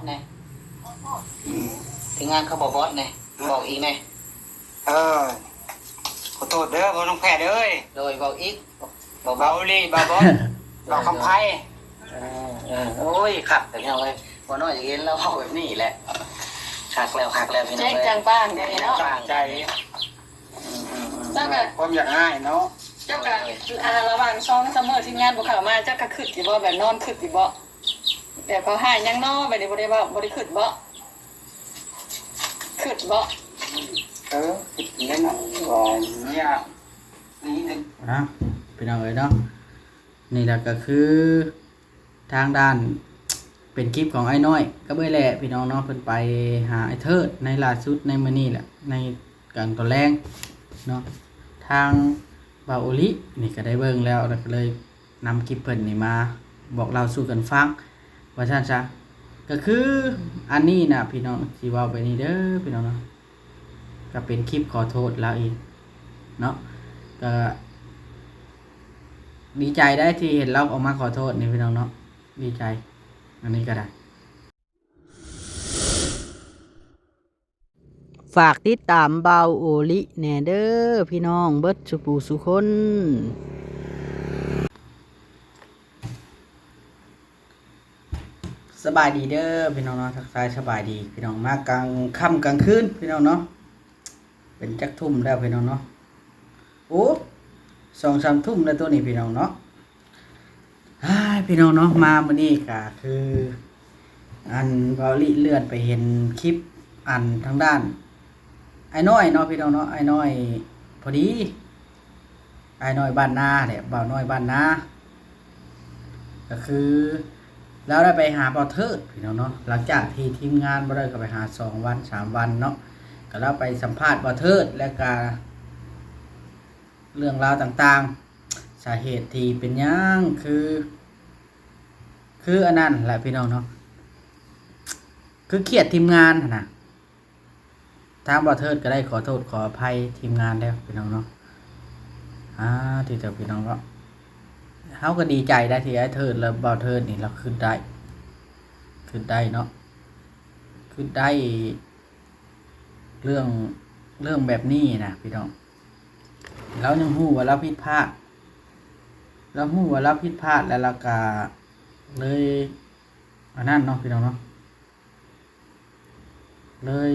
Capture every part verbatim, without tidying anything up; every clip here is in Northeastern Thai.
แหน่ ทีมงานเขาบอกบอสแหน่ บอกอีกแหน่ เออ ขอโทษเด้อพ่อน้องแพทย์เอ้ย โดยบอกอีก บอก เบาลีเบาบอส เบาคำไพ เออ เออ โอ้ย คักแต่พี่น้องเอ้ย บ่น้อยอยากเห็นเราเว้าแบบนี้แหละ คักแล้ว คักแล้วพี่น้องเอ้ย แจ้งจังป้างเดี๋ยวนี้เนาะ ตั้งใจ อืม อืม อืม เจ้าก็ ความอยากอ้ายเนาะ เจ้าก็ อ่า ระหว่างสองสามมื้อทีมงานบ่เข้ามา เจ้าก็คิดอยู่บ่ แบบนอนคิดอยู่บ่ แบบเขาหายยังน้อ แบบนี้บ่ได้เว้า บ่ได้คิดบ่ คิดบ่ เออ คิดแน่นอน อ๋อ เนี่ย นี่ อ่ะ พี่น้องเอ้ยเนาะ นี่แหละก็คือ ทางด้าน เป็นคลิปของอ้ายน้อยกับเอื้อยแหล่พี่น้องเนาะ เพิ่นไปหาอ้ายเทิดในล่าสุดในมื้อนี้แหละ ในกลางตอนแลงเนาะ ทางบ่าวโอลินี่ก็ได้เบิ่งแล้ว แล้วก็เลยนำคลิปเพิ่นนี่มาบอกเล่าสู่กันฟัง ว่าซั่นซะ ก็คืออันนี้นะพี่น้อง สิเว้าไปนี่เด้อพี่น้องเนาะ ก็เป็นคลิปขอโทษลาวเองเนาะ ก็ดีใจได้ที่เห็นลาวออกมาขอโทษนี่พี่น้องเนาะ ดีใจ อันนี้ก็ได้ ฝากติดตามบ่าวโอลิแหน่เด้อพี่น้องเบิดสุผู้สุคน สบายดีเด้อพี่น้องเนาะ ทักทายสบายดีพี่น้อง มากลางค่ำกลางคืนพี่น้องเนาะ เป็นจักทุ่มแล้วพี่น้องเนาะ โอ้ สองสามทุ่มแล้วตัวนี้พี่น้องเนาะ อ้าย พี่น้องเนาะ มามื้อนี้ก็คือ อันบ่าวลิเลื่อนไปเห็นคลิปอันทางด้าน อ้ายน้อยเนาะพี่น้องเนาะ อ้ายน้อย พอดี อ้ายน้อยบ้านนาแหละ บ่าวน้อยบ้านนา ก็คือ ลาวได้ไปหาบ่าวเทิดพี่น้องเนาะ หลังจากที่ทีมงานบ่ได้ก็ไปหาสองวันสามวันเนาะ ก็ลาวไปสัมภาษณ์บ่าวเทิด แล้วก็ เรื่องราวต่างๆ สาเหตุที่เป็นหยังคือ คืออันนั้นแหละพี่น้องเนาะ คือเครียดทีมงานหั้นนะ ทางบ่าวเทิดก็ได้ขอโทษขออภัยทีมงานแล้วพี่น้องเนาะ อ่า ที่เจ้าพี่น้องเนาะ เฮาก็ดีใจได้ที่อ้ายเทิดและบ่าวเทิดนี่ลาวคิดได้ คิดได้เนาะ คิดได้ เรื่อง เรื่องแบบนี้นะพี่น้อง ลาวยังฮู้ว่าลาวผิดพลาด ลาวฮู้ว่าลาวผิดพลาดแล้วลาวก็เลย อันนั้นเนาะพี่น้องเนาะ เลย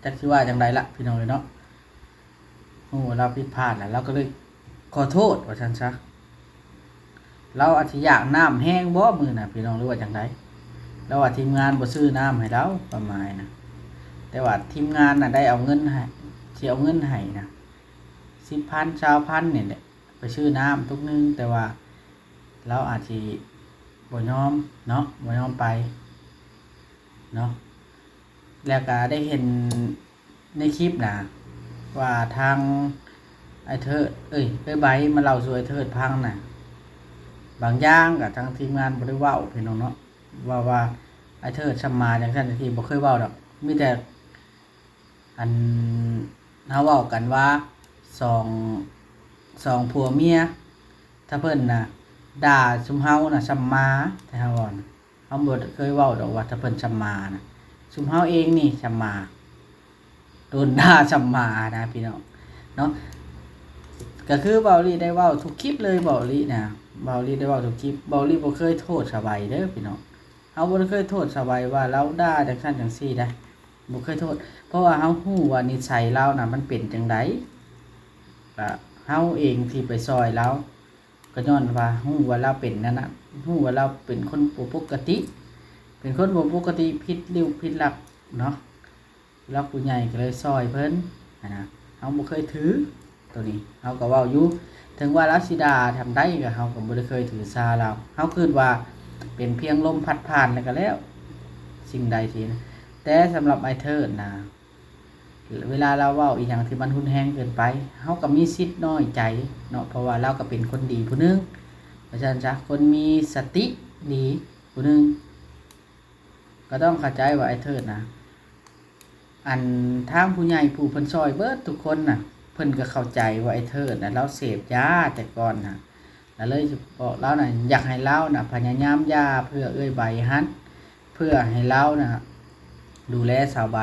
จักสิว่าจั่งใดละพี่น้องเอ้ยเนาะ ฮู้ว่าลาวผิดพลาดแล้วลาวก็เลยขอโทษว่าซั่นซะ ลาวอาจสิอยากน้ำแฮงบ่มื้อน่ะพี่น้อง หรือว่าจั่งใด ลาวว่าทีมงานบ่ซื้อน้ำให้ลาว ความหมายนะ แต่ว่าทีมงานน่ะได้เอาเงินให้ สิเอาเงินให้นะ สิบพัน ซาวพัน นี่แหละ ไปซื้อน้ำตุ๊กหนึ่ง แต่ว่าลาวอาจสิบ่ยอมเนาะ บ่ยอมไปเนาะ แล้วก็ได้เห็นในคลิปนะ ว่าทางอ้ายเทิด เอ้ย เอ้ยใบมาเล่าสู่อ้ายเทิดฟังนะ บางอย่างก็ทางทีมงานบ่ได้เว้าพี่น้องเนาะ ว่า ว่าอ้ายเทิดส่ำหมาจั่งซั่นจั่งซี้ บ่เคยเว้าดอก มีแต่ อัน เฮาเว้ากันว่า สอง สองผัวเมีย ถ้าเพิ่นน่ะ ด่าซุมเฮาน่ะส่ำหมา แต่เฮาเว้านะ เฮาบ่เคยเว้าดอกว่าถ้าเพิ่นส่ำหมานะ ซุมเฮาเองนี่ส่ำหมา โดนด่าส่ำหมานะพี่น้องเนาะ ก็คือบ่าวลีได้เว้าทุกคลิปเลย บ่าวลีนะ บ่าวลีได้เว้าทุกคลิป บ่าวลีบ่เคยโทษสบายเด้อพี่น้อง เฮาบ่ได้เคยโทษสบายว่าลาวด่าจั่งซั่นจั่งซี้นะ บ่เคยโทษ เพราะว่าเฮาฮู้ว่านิสัยลาวน่ะมันเป็นจั่งใด ก็เฮาเองที่ไปซ่อยลาว ก็ย้อนว่าฮู้ว่าลาวเป็นนั่นน่ะ ฮู้ว่าลาวเป็นคนบ่ปกติ เป็นคนบ่ปกติ ผิดลิ้วผิดลักเนาะ ลาวผู้ใหญ่ก็เลยซ่อยเพิ่นหั้นนะ เฮาบ่เคยถือ ตัวนี้ เฮาก็เว้าอยู่ ถึงว่าลาวสิด่าทำได้ก็เฮาก็บ่ได้เคยถือสาลาว เฮาคิดว่าเป็นเพียงลมพัดผ่านแล้วก็แล้ว สิ่งใดที่นะ แต่สำหรับอ้ายเทิดนะ เวลาลาวเว้าอีหยังที่มันรุนแรงเกินไป เฮาก็มีสิทธิ์น้อยใจเนาะ เพราะว่าลาวก็เป็นคนดีผู้หนึ่ง ว่าซั่นซะ คนมีสติดีผู้หนึ่ง ก็ต้องเข้าใจว่าอ้ายเทิดนะ อันทางผู้ใหญ่ผู้เพิ่นซ่อยเบิดทุกคนน่ะ เพิ่นก็เข้าใจว่าอ้ายเทิดน่ะ ลาวเสพยาแต่ก่อนน่ะ ก็เลยสิบอกลาวน่ะ อยากให้ลาวน่ะพยายามหย่าเพื่อเอื้อยใบหั้น เพื่อให้ลาวน่ะดูแลสาวใบ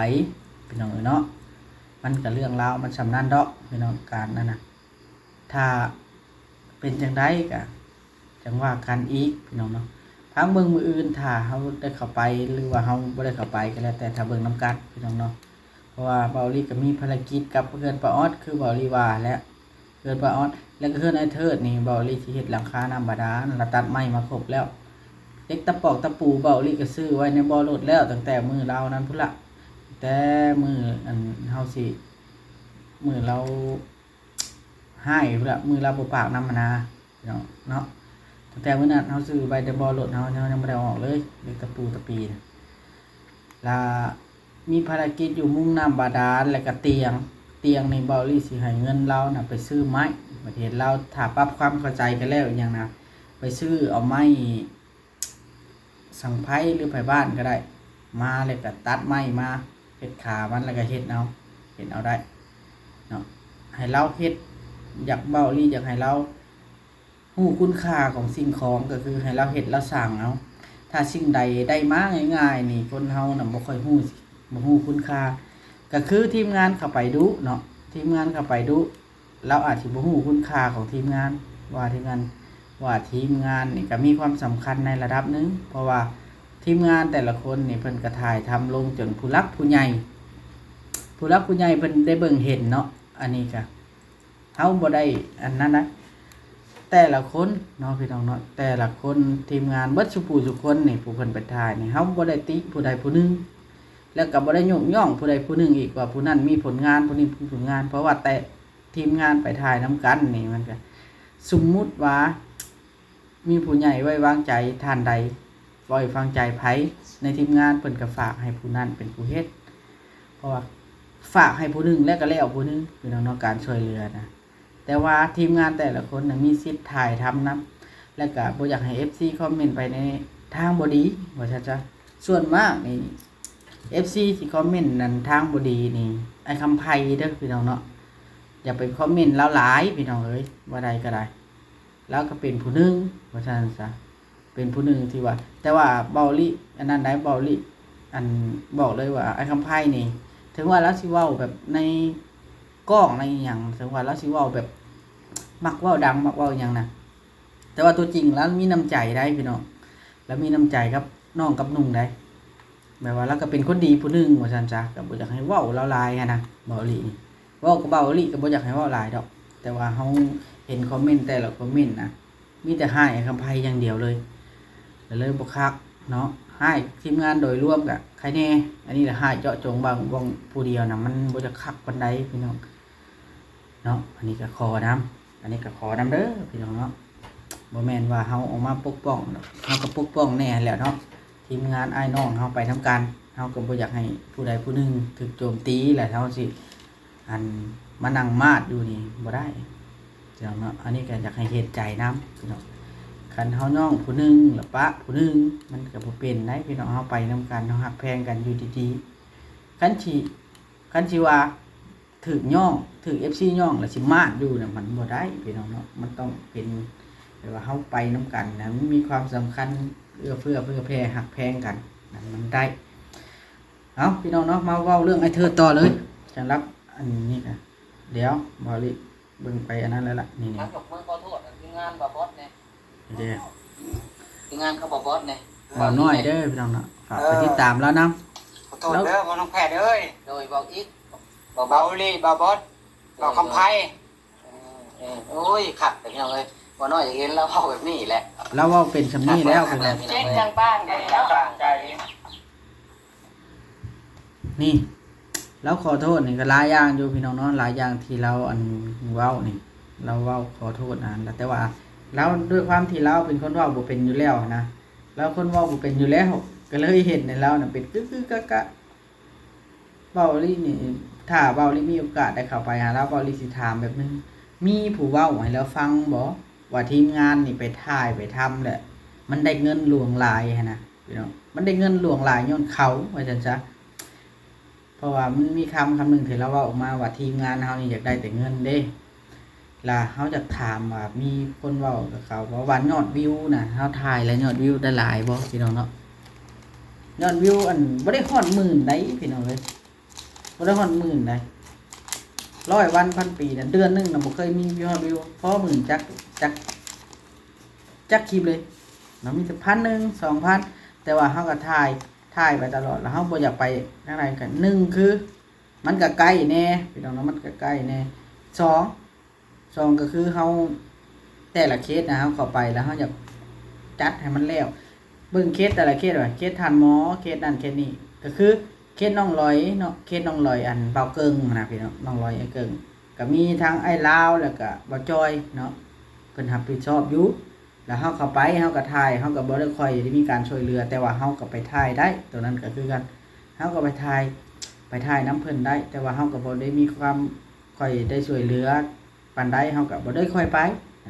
พี่น้องเอ้ยเนาะ มันก็เรื่องราวมันส่ำนั้นดอกพี่น้อง การนั่นน่ะ ถ้าเป็นจั่งใดก็จั่งว่ากันอีกพี่น้องเนาะ พังเบิ่งมื้ออื่น ถ้าเฮาได้เข้าไปหรือว่าเฮาบ่ได้เข้าไปก็แล้วแต่ ถ้าเบิ่งนำกันพี่น้องเนาะ เพราะว่าเบาหลีก็มีภารกิจกับเฮือนป้าออด คือเบาหลีว่าแหละ เฮือนป้าออด แล้วก็เฮือนอ้ายเทิดนี่ เบาหลีสิเฮ็ดหลังคาน้ำบาดาล แล้วตัดไม้มาครบแล้ว เหล็กตะปอกตะปูเบาหลีก็ซื้อไว้ในบ่อรถแล้ว ตั้งแต่มื้อลาวนั้นพุ้นละ แต่มื้ออันเฮาสิ มื้อลาวหายพุ้นละ มื้อลาวบ่ปากนำหั้นนะพี่น้องเนาะ ตั้งแต่มื้อนั้นเฮาซื้อไว้แต่บ่อรถ เฮายัง ยังบ่ได้เอาออกเลย เหล็กตะปูตะปีน่ะ และมีภารกิจอยู่มุ้งน้ำบาดาล และก็เตียง เตียงนี่เบาหลีสิให้เงินลาวน่ะไปซื้อไม้ ประเทศลาว ถ้าปรับความเข้าใจกันแล้วอหย่างนะ ไปซื้อเอาไม้สังไพรหรือไผบ้านก็ได้ มาแล้วก็ตัดไม้มาเฮ็ดขามัน แล้วก็เฮ็ดเอา เฮ็ดเอาได้เนาะ ให้ลาวเฮ็ด อยาก เบาหลีอยากให้ลาว ฮู้คุณค่าของสิ่งของ ก็คือให้ลาวเฮ็ดลาวสร้างเอา ถ้าสิ่งใดได้มาง่ายๆนี่ คนเฮาน่ะบ่ค่อยฮู้ บ่ฮู้คุณค่า ก็คือทีมงานเข้าไปดุเนาะ ทีมงานเข้าไปดุ ลาวอาจสิบ่ฮู้คุณค่าของทีมงาน ว่าทีมงาน ว่าทีมงานนี่ก็มีความสำคัญในระดับหนึ่ง เพราะว่าทีมงานแต่ละคนนี่เพิ่นก็ถ่ายทำลงจนผู้หลักผู้ใหญ่ ผู้หลักผู้ใหญ่เพิ่นได้เบิ่งเห็นเนาะ อันนี้ก็ เฮาบ่ได้อันนั้นนะ แต่ละคนเนาะพี่น้องเนาะ แต่ละคน ทีมงานเบิดซุผู้ซุคนนี่ ผู้เพิ่นไปถ่ายนี่ เฮาบ่ได้ติผู้ใดผู้หนึ่ง แล้วก็บ่ได้ยกย่องผู้ใดผู้หนึ่งอีก ว่าผู้นั้นมีผลงาน ผู้นี้มีผลงาน เพราะว่าแต่ทีมงานไปถ่ายนำกันนี่ มันก็ สมมุติว่า มีผู้ใหญ่ไว้วางใจท่านใด ไว้วางใจไผในทีมงาน เพิ่นก็ฝากให้ผู้นั้นเป็นผู้เฮ็ด เพราะว่าฝากให้ผู้หนึ่งแล้วก็แล้วผู้หนึ่ง พี่น้องเนาะ การช่วยเหลือนะ แต่ว่าทีมงานแต่ละคนน่ะมีสิทธิ์ถ่ายทำนำ และก็บ่อยากให้เอฟซีคอมเมนต์ไปในทางบ่ดี ว่าซั่นซะ ส่วนมากนี่ เอฟซีที่คอมเมนต์นั่นทางบ่ดีนี่ อ้ายคำไพเด้อพี่น้องเนาะ อย่าไปคอมเมนต์ลาวหลายพี่น้องเอ้ย ว่าใดก็ได้ ลาวก็เป็นผู้หนึ่ง ว่าซั่นซะ เป็นผู้หนึ่งที่ว่า แต่ว่าเบาหลี อันนั้นได้ เบาหลี อัน บอกเลยว่าอ้ายคำไพนี่ ถึงว่าลาวสิเว้าแบบในกล้องในอิหยัง ถึงว่าลาวสิเว้าแบบ มักเว้าดัง มักเว้าอิหยังนะ แต่ว่าตัวจริงลาวมีน้ำใจได้พี่น้อง ลาวมีน้ำใจกับน้องกับนุ่งได้ แบบว่าลาวก็เป็นคนดีผู้หนึ่ง ว่าซั่นซะ ก็บ่อยากให้เว้าลาวหลายหั้นนะ เบาหลีนี่ เว้ากับเบาหลีก็บ่อยากให้เว้าหลายดอก แต่ว่าเฮาเห็นคอมเมนต์แต่ละคอมเมนต์นะ มีแต่ฮ้ายอ้ายคำไพอย่างเดียวเลย ก็เลยบ่คักเนาะ ฮ้ายทีมงานโดยรวมก็ใครแน่ อันนี้ละฮ้ายเจาะจงบาง บางผู้เดียวนะ มันบ่จะคักปานใดพี่น้องเนาะ อันนี้ก็ขอนำ อันนี้ก็ขอนำเด้อพี่น้องเนาะ บ่แม่นว่าเฮาออกมาปกป้องดอก เฮาก็ปกป้องแน่แหล้วเนาะ ทีมงานอ้ายน้องเฮาไปนำกัน เฮาก็บ่อยากให้ผู้ใดผู้หนึ่งถูกโจมตี แล้วเฮาสิ อันมานั่งมาดอยู่นี่บ่ได้พี่น้องเนาะ อันนี้ก็อยากให้เห็นใจนำพี่น้อง คันเฮาย่องผู้หนึ่งแล้วปะผู้หนึ่ง มันก็บ่เป็นได้พี่น้อง เฮาไปนำกัน เฮาฮักแพงกันอยู่ดีๆ คันสิ คันสิว่าถูกย่อง ถูกเอฟซีย่องแล้วสิมาดอยู่น่ะ มันบ่ได้พี่น้องเนาะ มันต้องเป็นแบบว่าเฮาไปนำกันนะ มันมีความสำคัญ เอื้อเฟื้อเผื่อแผ่ฮักแพงกันนะ มันได้ เอาพี่น้องเนาะ มาเว้าเรื่องอ้ายเทิดต่อเลย สำหรับอันนี้ก็ เดี๋ยวเบาหลีเบิ่งไปอันนั้นแล้วล่ะ นี่ๆ ทักยกมือขอโทษทีมงานบ่าวบอสแหน่ เด้ ทีมงานเขาบ่าวบอสแหน่ บ่าวน้อยเด้อพี่น้องเนาะ ฝากไปติดตามลาวนำ ขอโทษเด้อ บ่าวน้องแพทย์เอ้ย โดย เว้าอีก บ่าว เบาหลีบ่าวบอส บ่าวคำไพ เออ เออ โอ้ย คักแต่พี่น้องเอ้ย บ่าวน้อยอยากเห็นลาวเว้าแบบนี้แหละ ลาวเว้าเป็นส่ำนี้แล้วพี่น้อง เจ็บจังบ้านเลย นี่ ลาวขอโทษนี่ก็หลายอย่างอยู่พี่น้องเนาะ หลายอย่างที่ลาวอันเว้านี่ ลาวเว้าขอโทษนะ แต่ว่าลาวด้วยความที่ลาวเป็นคนเว้าบ่เป็นอยู่แล้วนะ ลาวคนเว้าบ่เป็นอยู่แล้ว ก็เลยเห็นในลาวน่ะเป็นกึกกึกกักกัก เบาหลีนี่ ถ้าเบาหลีมีโอกาสได้เข้าไปหาลาว เบาหลีสิถามแบบนึง มีผู้เว้าให้ลาวฟังบ่ ว่าทีมงานนี่ไปถ่ายไปทำแหละ มันได้เงินหลวงหลายหั้นนะพี่น้อง มันได้เงินหลวงหลายย้อนเขา ว่าซั่นซะ เพราะว่ามันมีคำคำหนึ่งที่ลาวเว้าออกมาว่าทีมงานเฮานี่อยากได้แต่เงินเด้ ล่ะ เฮาอยากถามว่ามีคนเว้ากับเขาว่า ว่ายอดวิวน่ะ เฮาถ่ายแล้วยอดวิวได้หลายบ่พี่น้องเนาะ ยอดวิวอันบ่ได้ฮอดหมื่นใดพี่น้องเอ้ย บ่ได้ฮอดหมื่นใด ร้อยวันพันปีน่ะ เดือนหนึ่งน่ะบ่เคยมียอดวิวพอหมื่นจัก จัก จักคลิปเลยเนาะ มีแต่พันหนึ่ง สองพัน แต่ว่าเฮาก็ถ่าย ถ่ายไปตลอด แล้วเฮาบ่อยากไปทางใดกัน หนึ่งคือ มันก็ใกล้แน่พี่น้องเนาะ มันก็ใกล้แน่ สอง สองก็คือเฮา แต่ละเคสนะ เฮาเข้าไปแล้วเฮาอยากจัดให้มันแล้ว เบิ่งเคสแต่ละเคสว่าเคสท่านหมอ เคสนั่นเคสนี้ ก็คือเคสน้องลอยเนาะ เคสน้องลอยอันบ่าวเกิ่งนะพี่น้อง น้องลอยอ้ายเกิ่ง ก็มีทั้งอ้ายลาวแล้วก็บ่าวจอยเนาะ เพิ่นรับผิดชอบอยู่ แล้วเฮาเข้าไป เฮาก็ถ่าย เฮาก็บ่ได้ค่อยได้มีการช่วยเหลือ แต่ว่าเฮาก็ไปถ่ายได้ ตัวนั้นก็คือกัน เฮาก็ไปถ่าย ไปถ่ายนำเพิ่นได้ แต่ว่าเฮาก็บ่ได้มีความค่อยได้ช่วยเหลือปานใด เฮาก็บ่ได้ค่อยไป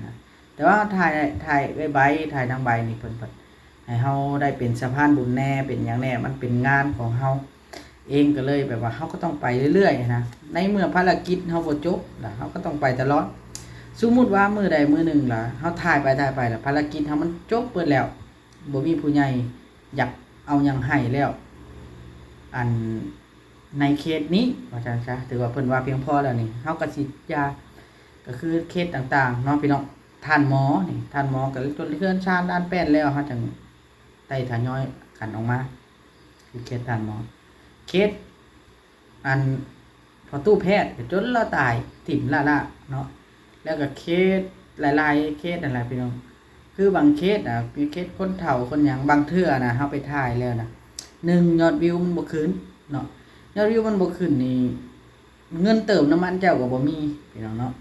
นะ แต่ว่าถ่าย ถ่ายเอื้อยใบ ถ่ายนางใบนี่เพิ่น เพิ่นให้เฮาได้เป็นสะพานบุญแน่ เป็นหยังแน่ มันเป็นงานของเฮาเองก็เลยแบบว่าเฮาก็ต้องไปเรื่อยๆนะ ในเมื่อภารกิจเฮาบ่จบล่ะ เฮาก็ต้องไปตลอด สมมุติว่ามื้อใดมื้อหนึ่งล่ะ เฮาถ่ายไปถ่ายไปล่ะ ภารกิจเฮามันจบเบิดแล้ว บ่มีผู้ใหญ่อยากเอาหยังให้แล้ว อัน ในเคสนี้ว่าซั่นซะ ถือว่าเพิ่นว่าเพียงพอแล้วนี่ เฮาก็สิอย่า ก็คือเคสต่างๆเนาะพี่น้อง ท่านหมอนี่ ท่านหมอก็จนเฮือนชานด้านแป้นแล้ว เฮาจั่งได้ทยอยกันออกมา คือเคสท่านหมอ เคสอันพ่อตู้แพทย์ก็จนลาวตายถิ่มล้าๆเนาะ แล้วก็เคสหลายๆเคสนั่นแหละพี่น้อง คือบางเคสน่ะ มีเคสคนเฒ่าคนหยัง บางเทื่อน่ะ เฮาไปถ่ายแล้วน่ะ หนึ่ง ยอดวิวมันบ่ขึ้นเนาะ ยอดวิวมันบ่ขึ้นนี่ เงินเติมน้ำมันเจ้าก็บ่มีพี่น้องเนาะ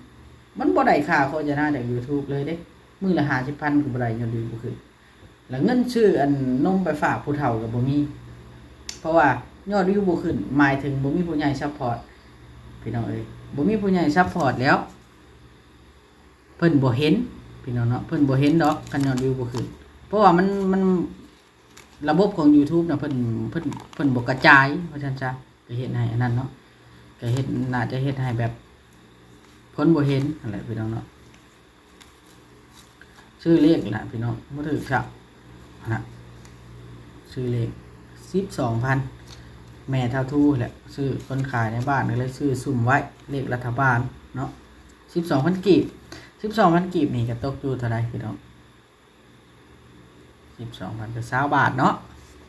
มันบ่ได้ค่าโฆษณาจาก YouTube เลยเด้ มื้อละห้าสิบพันก็บ่ได้ ยอดวิวบ่ขึ้น แล้วเงินซื้ออันนมไปฝากผู้เฒ่าก็บ่มี เพราะว่ายอดวิวบ่ขึ้น หมายถึงบ่มีผู้ใหญ่ซัพพอร์ต พี่น้องเอ้ย บ่มีผู้ใหญ่ซัพพอร์ตแล้ว เพิ่นบ่เห็น พี่น้องเนาะ เพิ่นบ่เห็นดอก คันยอดวิวบ่ขึ้น เพราะว่ามัน มัน ระบบของ YouTube น่ะ เพิ่น เพิ่น เพิ่นบ่กระจาย ว่าซั่นซะ ก็เฮ็ดให้อันนั้นเนาะ ก็เฮ็ด น่าจะเฮ็ดให้แบบ คนบ่เห็นนั่นแหละพี่น้องเนาะ ซื้อเลขล่ะพี่น้อง บ่ถืกซับนะ ซื้อเลข สิบสองพัน แม่เฒ่าทูแหละ ซื้อ คนขายในบ้านก็เลยซื้อซุ่มไว้ เลขรัฐบาลเนาะ สิบสองพันกีบ สิบสองพันกีบนี่ก็ตกอยู่เท่าใดพี่น้อง สิบสองพันก็ซาวบาทเนาะ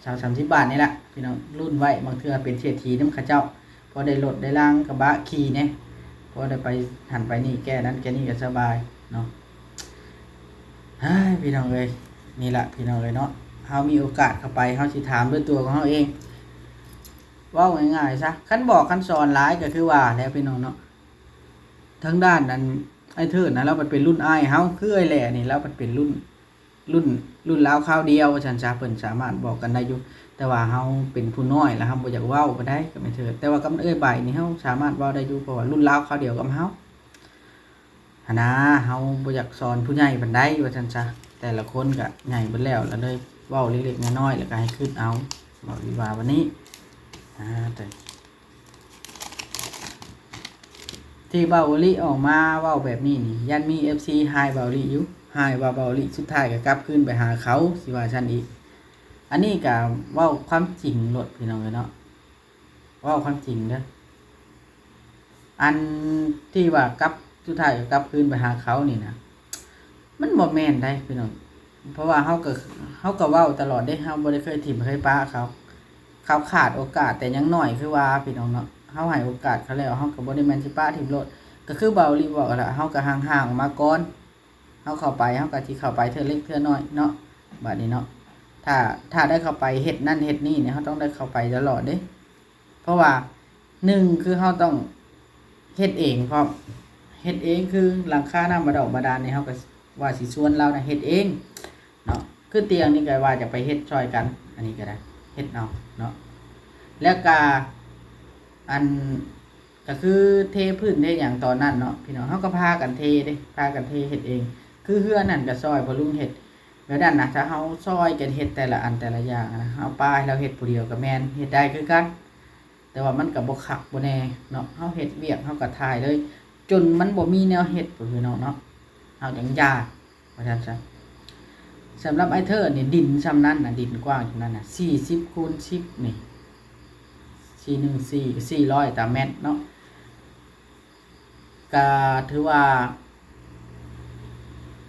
ซาว สามสิบบาทนี่แหละพี่น้อง ลุ้นไว้ บางเทื่อเป็นเศรษฐีนำเขาเจ้า พอได้รถได้ลางกระบะขี่แหน่ พอได้ไปหั้นไปนี่ แก้นั้นแก้นี่ก็สบายเนาะ เฮ้ย พี่น้องเอ้ย นี่ล่ะพี่น้องเอ้ยเนาะ เฮามีโอกาสเข้าไป เฮาสิถามด้วยตัวของเฮาเอง เว้าง่ายๆซะ คันบอกคันสอนหลายก็คือว่าแล้วพี่น้องเนาะ ทางด้านนั้น อ้ายเทิดนะ ลาวมันเป็นรุ่นอ้ายเฮา คืออ้ายแหล่นี่ ลาวมันเป็นรุ่น รุ่น รุ่นลาวคราวเดียวว่าซั่นซะ เพิ่นสามารถบอกกันได้อยู่ แต่ว่าเฮาเป็นผู้น้อยแล้วเฮาบ่อยากเว้าปานใดกับอ้ายเทิด แต่ว่ากับเอื้อยใบนี่เฮาสามารถเว้าได้อยู่ เพราะว่ารุ่นลาวคราวเดียวกับเฮาหั้นนะ เฮาบ่อยากสอนผู้ใหญ่ปานใดว่าซั่นซะ แต่ละคนก็ใหญ่เบิดแล้ว แล้วเลยเว้าเล็กๆน้อยๆ แล้วก็ให้คิดเอา เว้าดีกว่าวันนี้ อ่า แต่ ที่เบาอีหลีออกมาเว้าแบบนี้นี่ ย่านมี เอฟซี ฮ้ายเบาอีหลีอยู่ ฮ้ายว่าเบาอีหลี สุดท้ายก็กลับคืนไปหาเขา สิว่าซั่นอีก อันนี้ก็เว้าความจริงโลดพี่น้องเอ้ยเนาะ เว้าความจริงเด้อ อันที่ว่ากลับ สุดท้ายก็กลับคืนไปหาเขานี่นะ มันบ่แม่นได้พี่น้อง เพราะว่าเฮาก็ เฮาก็เว้าตลอดเด้ เฮาบ่ได้เคยถิ่มเคยปะเขา เขาขาดโอกาสแต่ยังน้อยคือว่าพี่น้องเนาะ เฮาให้โอกาสเขาแล้ว เฮาก็บ่ได้แม่นสิปะถิ่มโลด ก็คือเบาอีหลีบอกหั้นล่ะ เฮาก็ห่างๆออกมาก่อน เฮาเข้าไป เฮาก็สิเข้าไปเทื่อเล็กเทื่อน้อยเนาะ บัดนี้เนาะ ถ้า ถ้าได้เข้าไปเฮ็ดนั่นเฮ็ดนี่เนี่ย เฮาต้องได้เข้าไปตลอดเด้ เพราะว่า หนึ่ง คือเฮาต้องเฮ็ดเองพร้อม เฮ็ดเองคือหลังคาน้ำบาดอกบาดาลนี่ เฮาก็ว่าสิชวนลาวนะเฮ็ดเองเนาะ คือเตียงนี่ก็ว่าจะไปเฮ็ดซ่อยกัน อันนี้ก็ได้ เฮ็ดเอาเนาะ แล้วก็ อัน ก็คือเทพื้นเทหยังตอนนั้นเนาะ พี่น้อง เฮาก็พากันเทเด้ พากันเทเฮ็ดเอง คือเฮือนนั่นก็ซ่อยพ่อลุงเฮ็ด แบบนั้นนะ ถ้าเฮาซ่อยกันเฮ็ดแต่ละอันแต่ละอย่างนะ เฮาปะให้ลาวเฮ็ดผู้เดียวก็แม่น เฮ็ดได้คือกัน แต่ว่ามันก็บ่คักบ่แน่เนาะ เฮาเฮ็ดเวียกเฮาก็ถ่ายเลย จนมันบ่มีแนวเฮ็ด พ่อพี่น้องเนาะ เฮาจั่งหย่า ว่าซั่นซะ สำหรับอ้ายเทิดนี่ ดินส่ำนั้นน่ะ ดินกว้างส่ำนั้นน่ะ สี่สิบคูณสิบ นี่ สี่หนึ่งสี่ ก็ สี่ร้อย ตารางเมตรเนาะ ก็ถือว่า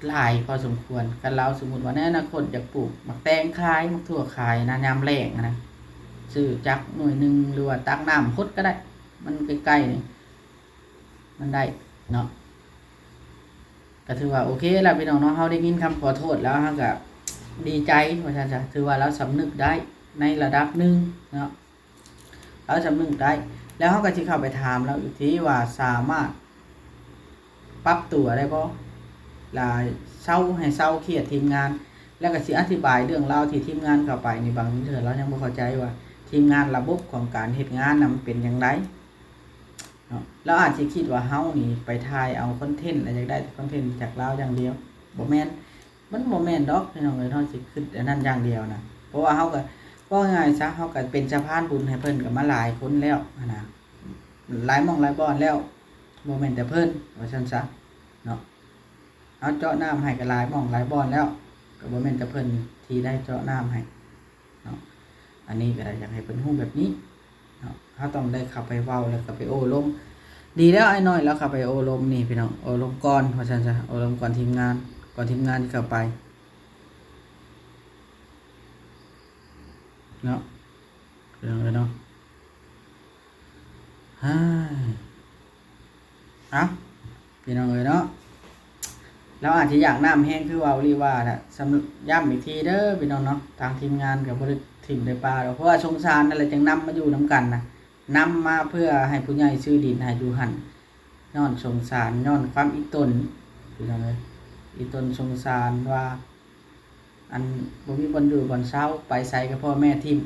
หลายพอสมควร คันลาวสมมุติว่าในอนาคตอยากปลูกหมากแตงขาย หมากถั่วขายนะ ยามแล้งนะ ซื้อจักหน่วยหนึ่ง หรือว่าตักน้ำหดก็ได้ มันใกล้ๆนี่ มันได้เนาะ ก็ถือว่าโอเคแล้วพี่น้องเนาะ เฮาได้ยินคำขอโทษแล้ว เฮาก็ดีใจ ว่าซั่นซะ ถือว่าลาวสำนึกได้ในระดับหนึ่งเนาะ ลาวสำนึกได้ แล้วเฮาก็สิเข้าไปถามลาวอีกทีว่าสามารถปรับตัวได้บ่ แล้วเซา ให้เซาเครียดทีมงาน แล้วก็สิอธิบายเรื่องราวที่ทีมงานเข้าไปนี่ บางเทื่อลาวยังบ่เข้าใจว่าทีมงาน ระบบของการเฮ็ดงานน่ะมันเป็นจั่งใดเนาะ ลาวอาจสิคิดว่าเฮานี่ไปถ่ายเอาคอนเทนต์ แล้วอยากได้แต่คอนเทนต์จากลาวอย่างเดียว บ่แม่น มันบ่แม่นดอกพี่น้องเอ้ย เฮาสิคิดอันนั้นอย่างเดียวนะ เพราะว่าเฮาก็ เว้าง่ายซะ เฮาก็เป็นสะพานบุญให้เพิ่นก็มาหลายคนแล้วหั้นนะ หลายหม่องหลายบ่อนแล้ว บ่แม่นแต่เพิ่น ว่าซั่นซะเนาะ เฮาเจาะน้ำให้ก็หลายหม่องหลายบ่อนแล้ว ก็บ่แม่นแต่เพิ่นที่ได้เจาะน้ำให้เนาะ อันนี้ก็ได้อยากให้เพิ่นฮู้แบบนี้เนาะ เฮาต้องได้เข้าไปเว้าแล้วก็ไปโอ้ลม ดีแล้วอ้ายน้อยลาวเข้าไปโอ้ลมนี่พี่น้อง โอ้ลมก่อน ว่าซั่นซะ โอ้ลมก่อนทีมงาน ก่อนทีมงานสิเข้าไปเนาะ พี่น้องเอ้ยเนาะ เฮ้ย เอ้า พี่น้องเอ้ยเนาะ ลาวอาจสิอยากน้ำแฮงคือเว้าอีหลีว่าล่ะ สำ ย้ำอีกทีเด้อพี่น้องเนาะ ทางทีมงานก็บ่ได้ถิ่มได้ปาดอก เพราะว่าสงสารนั่นแหละ จั่งนำมาอยู่นำกันนะ นำมาเพื่อให้ผู้ใหญ่ซื้อดินให้อยู่หั่น ย้อนสงสาร ย้อนความอีตน พี่น้องเอ้ย อีตนสงสารว่า อันบ่มีบ่อนอยู่บ่อนเซา ไปไสก็พ่อแม่ถิ่ม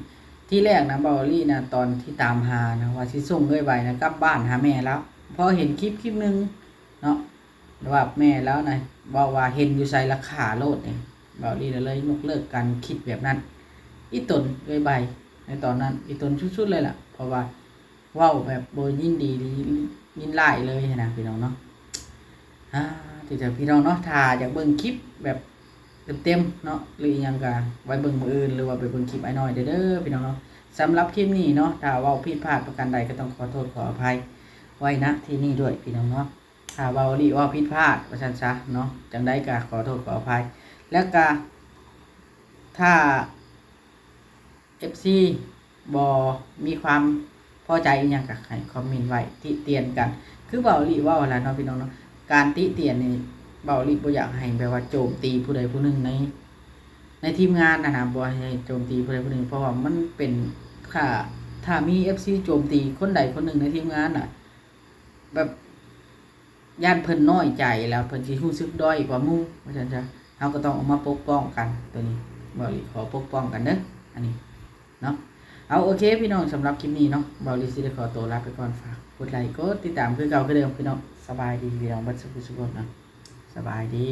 ทีแรกนะ เบาอีหลีนะ ตอนที่ตามหานะ ว่าสิส่งเอื้อยใบนะกลับบ้านหาแม่ลาว พอเห็นคลิปคลิปหนึ่งเนาะ ว่าแม่ลาวนะ เว้าว่าเห็นอยู่ไสละฆ่าโลดนี่ เบาอีหลีก็เลยยกเลิกการคิดแบบนั้น อีตนเอื้อยใบ ในตอนนั้น อีตนสุดๆเลยล่ะ เพราะว่าเว้าแบบบ่ยินดียินร้ายเลยหั้นนะพี่น้องเนาะ อ่า ที่จะพี่น้องเนาะ ถ้าอยากเบิ่งคลิปแบบเต็มๆเนาะ หรืออิหยังก็ไว้เบิ่งมื้ออื่น หรือว่าไปเบิ่งคลิปอ้ายน้อยเด้อ เด้อพี่น้องเนาะ สำหรับคลิปนี้เนาะ ถ้าเว้าผิดพลาดประการใดก็ต้องขอโทษขออภัยไว้ณที่นี่ด้วยพี่น้องเนาะ ถ้าเว้าอีหลีเว้าผิดพลาดว่าซั่นซะเนาะ จั่งใดก็ขอโทษขออภัย แล้วก็ ถ้า เอฟซี บ่มีความพอใจอิหยังก็ให้คอมเมนต์ไว้ติเตียนกัน คือเบาอีหลีเว้าหั่นล่ะเนาะพี่น้องเนาะ การติเตียนนี่ เบาอีหลีบ่อยากให้แบบว่าโจมตีผู้ใดผู้หนึ่งใน ในทีมงานหั้นนะ บ่ให้โจมตีผู้ใดผู้หนึ่ง เพราะว่ามันเป็น ถ้า ถ้ามี เอฟซี โจมตีคนใดคนหนึ่งในทีมงานน่ะ แบบ ย่านเพิ่นน้อยใจแล้วเพิ่นสิรู้สึกด้อยกว่าหมู่ ว่าซั่นซะ เฮาก็ต้องออกมาปกป้องกัน ตัวนี้ เบาอีหลีขอปกป้องกันเด้อ อันนี้เนาะ เอา โอเคพี่น้อง สำหรับคลิปนี้เนาะ เบาอีหลีสิได้ขอตัวลาไปก่อน ฝากกดไลค์กดติดตามคือเก่าคือเดิมพี่น้อง สบายดีพี่น้องเบิดสุขสุขคนเนาะ สบายดี